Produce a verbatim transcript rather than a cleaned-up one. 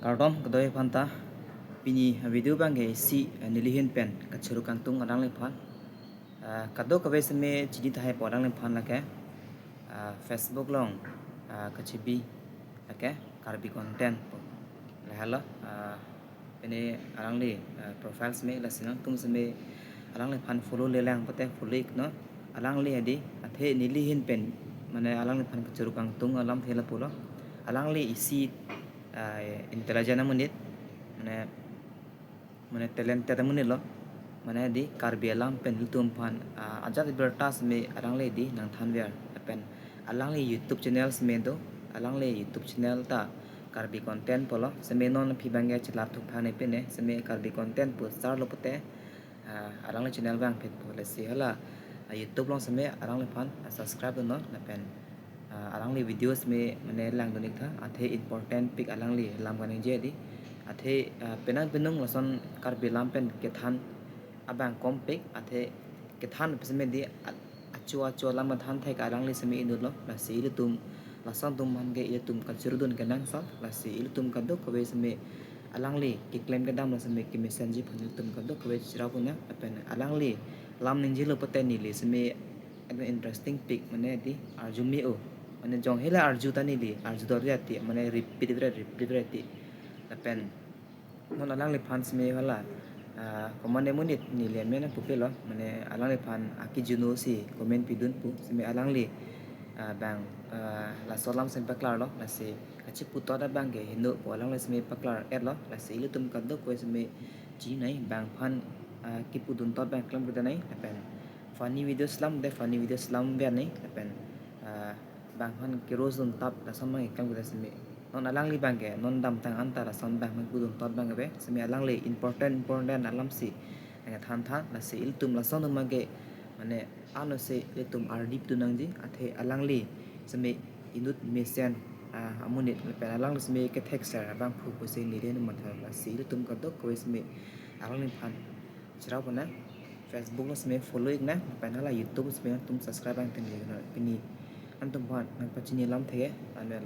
Kardom kadokave aphanta, pini video abangke isi, eh, nelihin pen kachoro kangtung alangliphan. Eh, kadokave seme chini tahai po alangliphan lake, eh, Facebook along, eh, kachebi lake Karbi content po. Lahelo, eh, pine alangli, eh, profile seme lasi nangtum seme alangliphan follow-le lang pute follow-iknon. Alangli hadi, athe nelihin pen, mane alangliphan kachoro kangtung alamthe lapulo. Alangli isi, eh, intelligent amonit, mane, mane talented amonitlo. Mane hadi Karbi alam pen ilitum aphan, ah, ajat birta seme alangli hadi nangthanver. Lapen alangli YouTube channel seme do, alangli YouTube channel ta Karbi content pulo. Seme non aphi abangke chelar thukthak ne pine, seme Karbi content pu search lo pute, ah, alangli channel abang phet po. Lasi hala, ah, YouTube along seme alangliphan, ah, subscribe dunnon lapen, ah, alangli video seme mane langdun-iktha, athe important pik alangli lam kaningje hadi. Athe, ah, penang penung lason Karbi alam pen kethan abang kompik, athe kethan seme hadi a-, achu achu alam kethan thek alangli seme inutlo. Lasi ilitum lason atum aphan ke ilitum kachorudun kenangsot. Lasi ilitum kadokave seme alangli keklem kedam lo seme kemesenji aphan ilitum kadokave chirap un-e. Lapen alangli lam ningjelo pute neli seme ekdom interesting pik, mane hadi arju me-o. Mane jong hela arju ta neli arju dor jati, mane repeat vre, repeat vre ti. Lapen non alangliphan seme hala, ah, komat amonit neli amen pupelo, mane alangliphan akejun-o si comment pidun pu, seme alangli, ah, bang, ah, laso alam seme paklarlo. Lasi kachepu tot abangke heno po, alangli seme paklar-etlo. Lasi ilitum kadokave seme chinai bang aphan, ah, kepudun tot abang klemkledet nai, lapen funny videos lam de funny videos lam ver nai, lapen, ah, bang aphan ke-roast dun tap lason abang klemkledet seme. Non alangli abangke non damtang anta lason bang aphan pudun tot abang ave, seme alangli important important alam si nangthantha. Lasi ilitum lason atum abangke mane ano se ilitum ardip tu nangji, athe alangli seme inut mesen, ah, amonit lapen alangli seme kethekser abang phu pusi neli anuman tha. Lasi ilitum kadokave seme alangliphan chirap un-e, Facebook along seme follow-iknon, lapen hala YouTube seme nangtum subscribe nangtum iknon. Pini nangtum aphan nangpachini alamthe ke, amen.